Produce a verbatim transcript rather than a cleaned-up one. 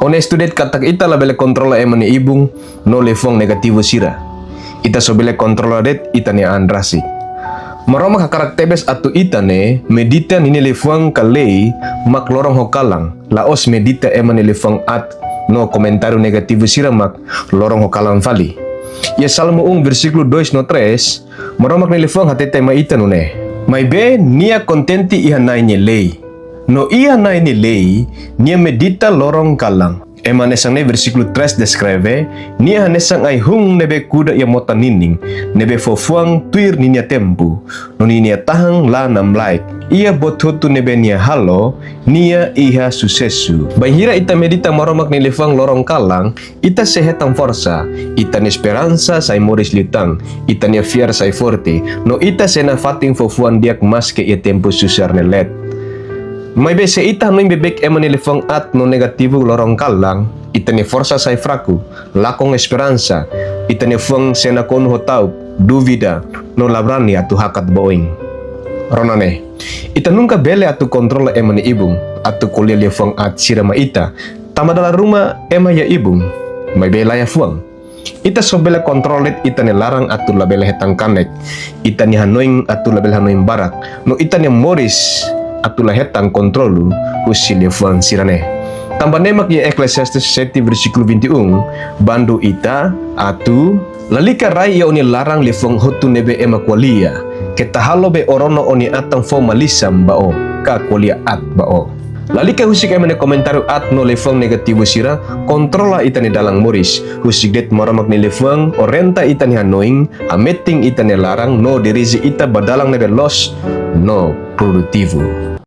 Onestu de'it katak ita labele kontrola ema nia ibun no liafuan negativu sira. Ita só bele kontrola de'it ita-nia an rasik. Maromak hakarak tebes atu ita ne'e medita ninia liafuan ka lei mak loron ho kalan, la'ós medita ema nia liafuan aat no komentáriu negativu sira mak loron ho kalan fali. Iha Salmu um versíkulu dois no três, Maromak nia liafuan hatete mai ita nune'e: Maibé nia kontente iha Na'i nia lei, no iha Na'i nia lei nia medita loron kalan. Ema hanesan ne'e versíkulu três deskreve: Nia hanesan ai-hun ne'ebé kuda iha mota ninin, ne'ebé fó fuan tuir ninia tempu, no ninia tahan la namlaik. Iha buat hotu ne'ebé nia halo, nia iha susesu. Bainhira ita medita Maromak nia liafuan loron kalan, ita sei hetan forsa, ita-nia esperansa sai moris liután, ita-nia fiar sai forte, no ita sei nafatin fó fuan di'ak maske iha tempu susar ne'e leet. Maibé se ita hanoin beibeik ema nia liafuan aat no negativu loron kalan, ita-nia forsa sai fraku, lakon esperansa, ita-nia fuan sei nakonu ho ta'uk, dúvida, no la brani atu hakat ba oin. Rona ne'e, ita nunka bele atu kontrola ema nia ibun, atu ko'alia liafuan aat sira mai ita, tanba dala ruma ema iha ibun, maibé la iha fuan. Ita só bele kontrola de'it ita-nia laran atu labele hetan kanek, ita-nia hanoin atu labele hanoin barak, no ita-nia moris atu la hetan kontrolu husi liafuan sira-ne'e. Tanba ne'e mak iha Eclesiastes sete versíkulu vinte e um, bandu ita atu: Lalika rai iha ó-nia laran liafuan hotu ne'ebé ema ko'alia, keta halo be ó rona ó-nia atan fó malisan ba ó, ka ko'alia aat ba ó. Lalika husik ema nia komentáriu aat no liafuan negativu sira kontrola ita-nia dalan moris. Husik de'it Maromak nia liafuan orienta ita-nia hanoin, hametin ita-nia laran no dirije ita ba dalan ne'ebé loos no produtivu.